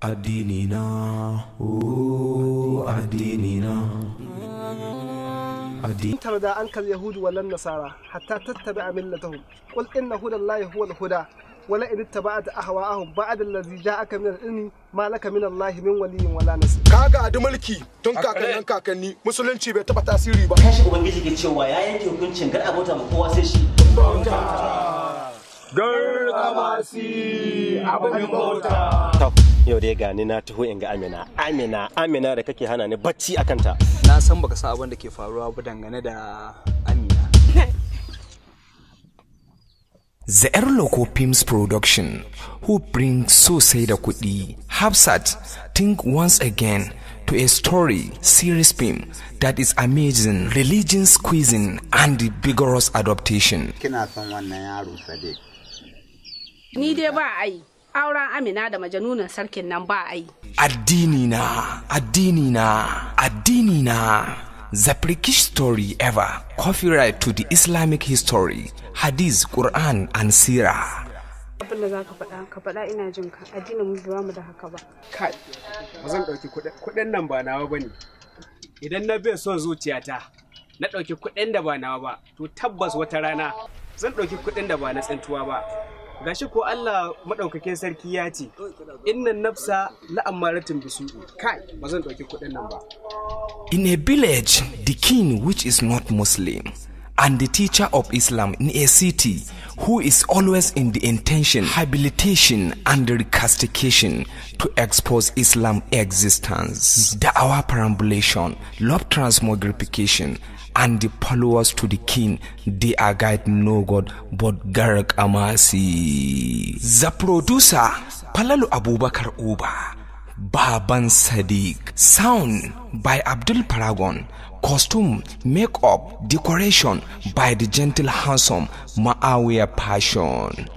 ADDININA, oh ADDININA. ترضى عنك اليهود ولا النصارى حتى تتبع ملتهم قل إن هدى الله هو الهدى ولئن اتبعت أهواءهم بعد الذي جاءك من العلم ما لك من الله من ولي ولا نصير. Kaga da mulki tun kakanni musulunci bai taba tasiri ba. Kashi ubangiji ke cewa ya yanke hukuncin gar abota ma kowa sai shi. Gar kamasi abin bauta. Yau dai gani na taho in ga Amina da kake hana ni bacci akan ta. Na san baka san abin da ke faruwa ba dangane da Amina. The Yarloko Films Production, who brings so say da kudi, Hafsat think once again to a story series film that is amazing, religion squeezing and the vigorous adaptation. Kina son wannan yaro Sadiq? Ni dai ba ai. Auren Amina da majanunan sarkin nan ba ai. ADDININA. The freakish story ever. Copyright to the Islamic history, Hadith, Quran and Sirah. Abin da zaka faɗa ina jin ka. Addinin mu ba mu da haka ba. Kai, ba zan ɗauki kuɗin nan ba nawa bane. Idan na bai son zuciyata, na ɗauki kuɗin da ba nawa ba, to tabbas wata rana zan ɗauki kuɗin da ba na tsintuwa ba. Gashi ko Allah madaukakin sarki ya ce innan nafsa la'amaratin bisu. Kai, ba zan ɗauki kuɗin nan ba. In a village, the king, which is not Muslim, and the teacher of Islam in a city, who is always in the intention, habilitation, and recastication to expose Islam existence, da'wah perambulation, love transmogrification, and the followers to the king, they are guide no God but Garak Amasi. The producer, Palalu Abubakar Uba. Baban Sadiq. Sound by Abdul Paragon. Costume, makeup, decoration by the gentle handsome Maawiya Passion.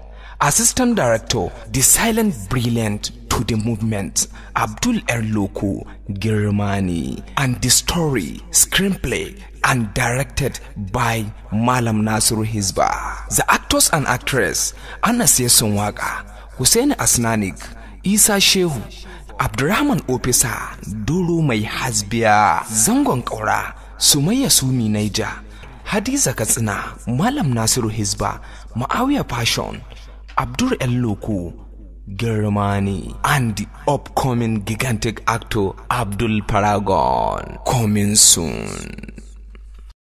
Assistant director, the silent brilliant to the movement, Abdul Yarloko Girmani. And the story, screenplay and directed by Malam Nasiru Hizba. The actors and actress, Anas Sonwaga, Hussein Asnanik, Isa Shehu, Abdurrahman Opisa, Duru Mai Hasbiya, Zangon Kaura, Sumayya Sumi Naija, Hadiza Katsina, Malam Nasiru Hizba, Maawiya Passion, Abdul Yarloko Girmani, and the upcoming gigantic actor Abdul Paragon, coming soon.